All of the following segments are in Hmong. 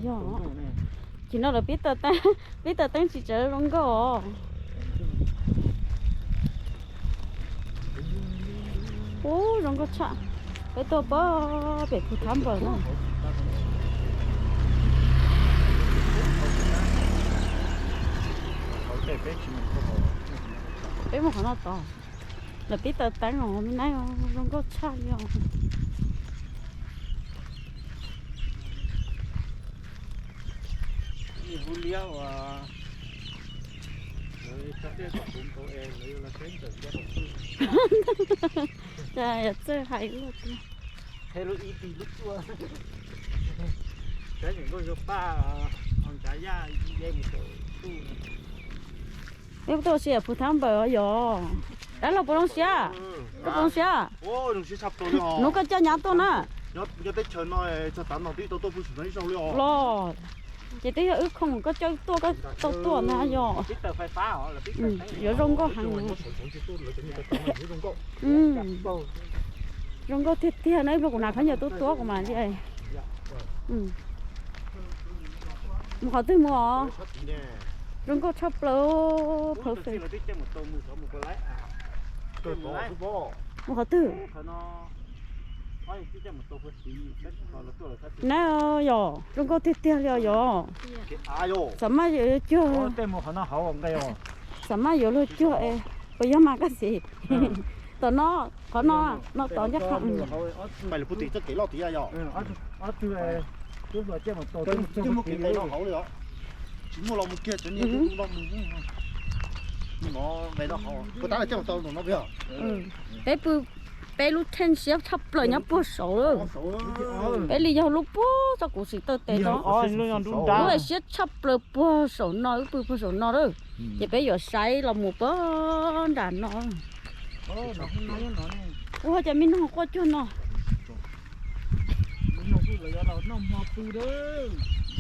Yog, ces no lawv pib taws teeb, pib taws teeb tsis tseem zoo nkauj os. Ub, zoo nkauj tshaj. Peb tuaj pem Phu Thab Npaws na. Peb mus qhov no tod, lawv pib taws teeb os, me nab, zoo nkauj tshaj li os. Yog txawj hais ua tiag. Peb tuaj ua si Phu Thab Npaws os yog. Dab laug puas zoo siab? Koj puas zoo siab? Hnub koj coj nyab tuaj na. Los, ces twb yog wb khoom koj coj tuaj, koj tau tuaj na yog. Yuav zoo nkauj heev. Zoo nkauj tiag tiag na, ib pliag kuv hnav khaub ncaws tuab tuab kuv mam li. Mus qhov twg mus os? Zoo nkauj tshaj plaws, perfect. Mus qhov twg? Na yog zoo nkauj tiag tiag li os yog. Xam maj yuav luag cuag, xam maj yuav luag cuag es puas yog mas koj xis? Tom no, qhov no, no tod ncaj qha. Peb pw, peb lub tent siab tshaj plaws nyob puag saud lawm. Peb li yog lub puag txoj kuv sim taw tes no. Lub siab tshaj plaws puag saum no, wb pw puag saum no lawm. Ces peb yuav saib los mus puag nram no. Ua cas me noog quaj cuag no?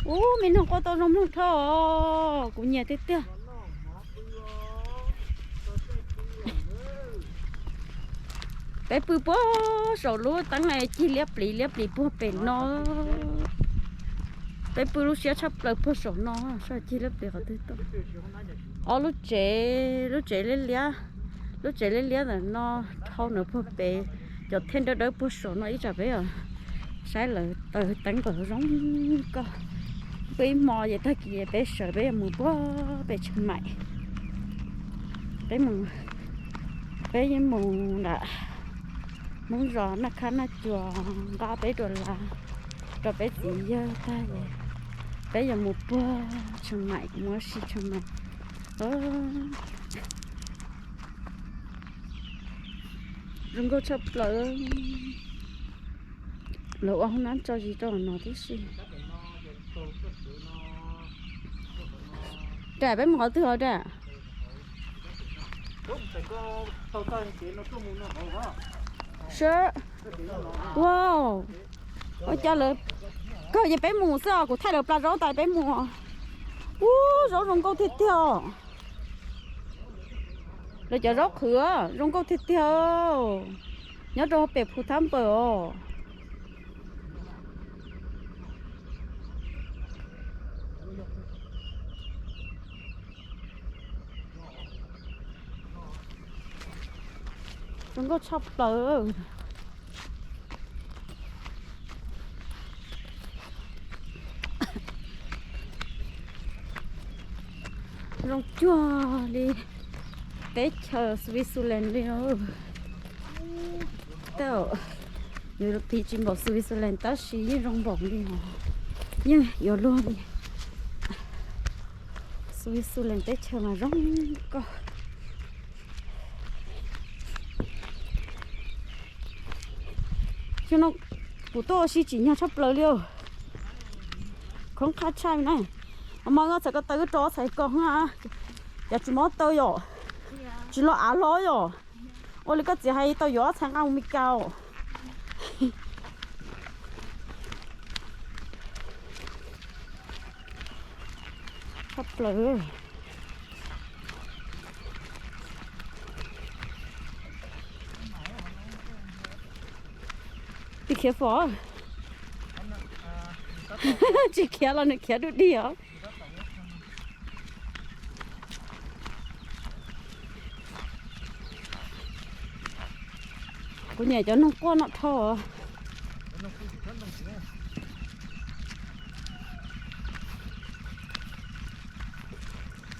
Ub, me noog quaj tau zoo mloog dhau os, kuv nyiam tiag tiag. Peb pw puag saum lub teeb cig liab pliv liab pliv puag pem no. Peb pw lub siab tshaj plaws puag saum no, saib cig liab pliv qhov twg tuaj. Ob lub tsev, lub tsev liab liab, lub tsev liab liab ntawm no dhau ntawd puag pem, cov thej dawb dawb puag saum no ib tsam peb saib lawv taws teeb kom zoo nkauj. Pw ib hmo ces tag kis peb sawv peb yuav mus puag pem Tsheej Maim. Peb mus, peb yeej mus nram Hmoob zos Naj Khab Naj Cua nqa peb dua las rau peb txiv yawg tag es peb yuav mus puag Tsheej Maim, mus ua si Tsheej Maim. Zoo nkauj tshaj plaws. Lawv ua hoob nab tso zis rau no tib si. Ram, peb mus qhov twg os Ram? Sure. Wow. Ua cas lawv, kawg ces peb mus xwb os, kuv thaij lawv plas zaub tas peb mus. Ub, zaub zoo nkauj tiag tiag os. Lawv cov zaub qhwv zoo nkauj tiag tiag. Nyob rau pem Phu Thab Npaws os. Zoo nkauj tshaj plaws. Zoo cuag li teb chaws Switzerland li. Tej zaum yuav tiv tsis npaum Switzerland tab sis yeej zoo npaum li os. Yeej yuav luag li. Switzerland teb chaws mas zoo nkauj. Xyoo no kuv tuaj ua si tsim nyog tshaj plaws li os. Khoob qhab tshaj na. Hmo no txhais ko taw wb rau txhais ko, cov tsis mob taw yom, tsis los av hlo yom. Ua li koj txiv hais tau yuav ob txhais nqa mus Meskas os. Tshaj plaws. Be careful. Tsis khiav los nws khiav dub dig os. Kuv nyiam cov noog quaj no dhau.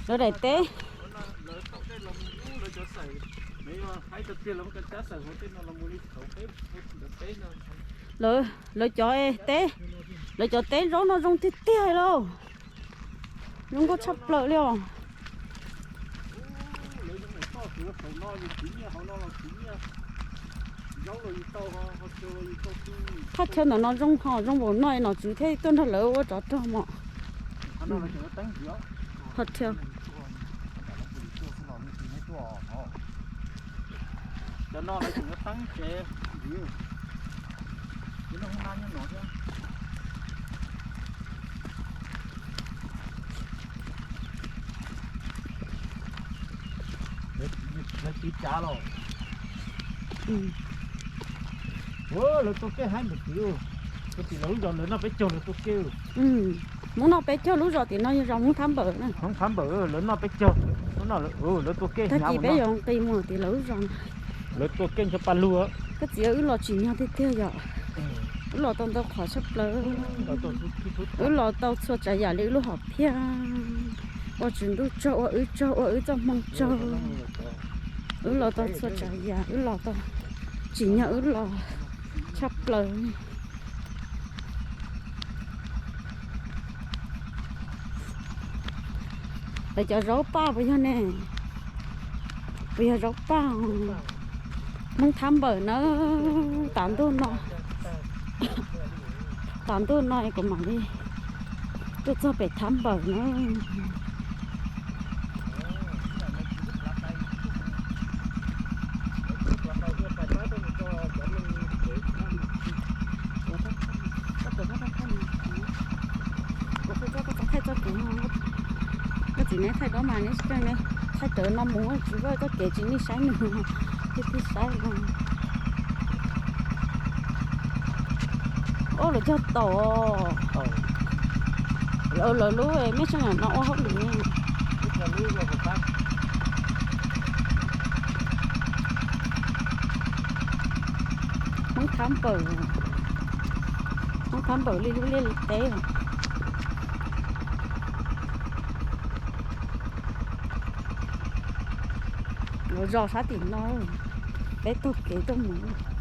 Lawv daim teb, lawv cov teb, lawv cov teb zaub no zoo tiag tiag lauj. Zoo nkauj tshaj plaws li os. Thaj chaw ntawm no zoo ho zoo npaum no nom tswv thiaj tuaj nrog lawv ua tsov rog mos. Ho thiab. Lawv tiv tsav los. Lawv tua kej haib npaum tim, tim lawv lub zos lawv noj peb caug lawv tua kej. Hmoob noj peb caug lub zos tim no yog zos Hmoob Thab Npawm na. Hmoob Thab Npawm lawv noj peb caug, lawv tua kej. Tag kis peb yuav nqis mus tim lawv lub zos. Lawv tua kej ncho pa lug. Koj txiv, wb los tsim nyog tiag tiag yom. Wb los tau ntau qhov tshaj plaws. Wb los tau txhua tsav yam li wb lub hom phiaj, ua Tswv Ntuj tsaug, ua wb tsaug, ua wb txoj hmoo tsaug. Wb los tau txhua tsav yam, wb los tau tsim nyog wb los tshaj plaws. Lawv cov zaub paj puas yog ne? Puas yog zaub paj? Hmoob Thab Npawm na, tas ntuj no, tas ntuj no kuv mam li tuaj txog pem Thab Npawm na. Thaij txoj kev no, koj txiv neb thaij duab mas neb tsis coj neb thaij rawv no mus tsis, txoj kev tsis nej saib nws, tib tib saib no. Ob, lawv cog taum. Lawv lub mej tshaj no ua hauj lwm. Hmoob Thab Npawm, Hmoob Thab Npawm li lub liaj li teb. Lawv zos sab tim no, peb taug kev tuaj mus.